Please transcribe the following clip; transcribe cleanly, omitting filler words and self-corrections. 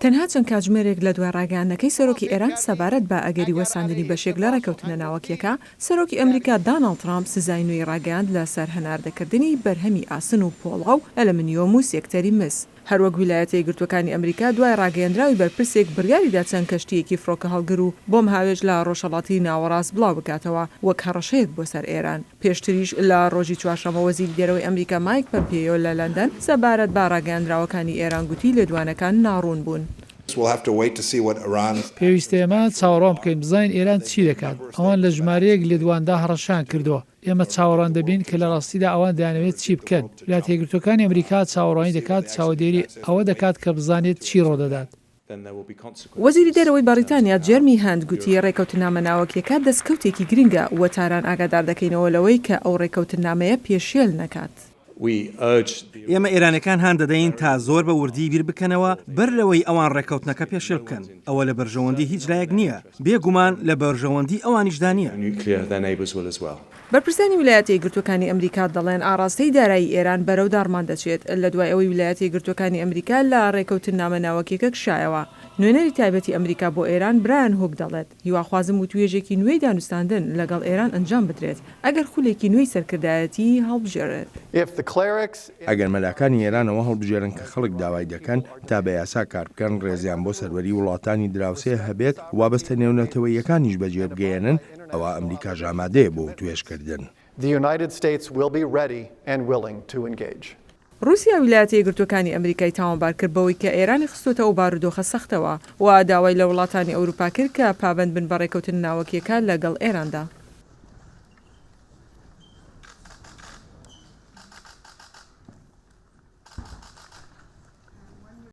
تەنها چەند کاتژمێرێک لە دوای ڕاگەیاندنەکەی سەرۆکی ئێران سەبارەت بە ئەگەری وەستاندنی بەشێک لە ڕێککەوتنە ناوەکییەکە، سەرۆکی ئەمریکا داناڵد ترامپ سزای نوێی ڕاگەیاند لە سەر هەناردەکردنی بەرهەمی ئاسن و پۆڵا و ئەلەمنیۆم و سێکتەری مس. هەروەک ویلایەتە یەکگرتووەکانی ئەمریکا دوای ڕاگەیەندراوی بەرپرسێک بڕیاریدا چەند کەشتییەکی فڕۆکەهەڵگر و بۆمب هاوێژ لە ڕۆژهەڵاتی ناوەڕاست بڵاوبکاتەوە وەک هەڕەشەیەک بۆ سەر ئێران. پێشتریش لە ڕۆژی چوارشەممە وەزیری دەرەوەی ئەمریکا مایک پەمپێیۆ لە لەندەن سەبارەت بە ڕاگەیاندراوەکانی ئێران گوتی لێدوانەکان ناڕوون بوون. پێویستە ئێمە چاوەڕوان بکەین بزانین ئێران چی دەکات، ئەوان لە ژمارەیەک لێدواندا هەڕەشەیان کردووە، ئێمە چاوەڕوان دەبین کە لە ڕاستیدا ئەوان دەیانەوێت چی بکەن، ویلایەتە یەکگرتووەکانی ئەمریکا چاوەڕوانی دەکات، چاوەدێری ئەوە دەکات کە بزانێت چی ڕوودەدات. وەزیری دەرەوەی بەڕیتانیا جێرمی هەنت گوتی ڕێکەوتننامە ناوەکیەکە دەستکەوتێکی گرنگە و تاران ئاگادار دەکەینەوە لەوەی کە ئەو ڕێکەوتننامەیە پێشێل نەکات. ئێمە ئێرانیەکان هان دەدەین تا زۆر بە وردی بیر بکەنەوە بەر لەوەی ئەوان ڕێککەوتنەکە پێشێل بکەن. ئەوە لە بەرژەوەندی هیچ لایەک نییە، بێ گومان لە بەرژەوەندی ئەوانیشدا نییە. بەرپرسانی ویلایەتە یەکگرتووەکانی ئەمریکا دەڵێن ئاڕاستەی دارایی ئێران بەرەو داڕمان دەچێت لە دوای ئەوەی ویلایەتە یەکگرتووەکانی ئەمریکا لە ڕێکەوتننامە ناوەکیەکە کشایەوە. نوێنەری تایبەتی ئەمریکا بۆ ئێران برایان هوک دەڵێت هیواخوازم وتوێژێکی نوێی دانوستاندن لەگەڵ ئێران ئەنجام بدرێت ئەگەر خولێکی نوێی سەرکردایەتی هەڵبژێرێت. ئەگەر مەلاکانی ئێران ئەوە هەڵبژێرن کە خەڵک داوای دەکەن تا بە یاسا کار بکەن، ڕێزیان بۆ سەروەری وڵاتانی دراوسێ هەبێت، وابەستە نێونەتەوەییەکانیش بەجێ بگەیەنن، ئەوا ئەمریکاش ئامادەیە بۆ وتوێژکردن. ڕووسیا ویلایەتە یەکگرتووەکانی ئەمریکای تاوانبار کرد بەوەی کە ئێرانی خستۆتە ئەو بارودۆخە سەختەوە و داوای لە وڵاتانی ئەوروپا کرد کە پابەند بن بە ڕێکەوتنە ناوەکییەکە لەگەڵ ئێراندا.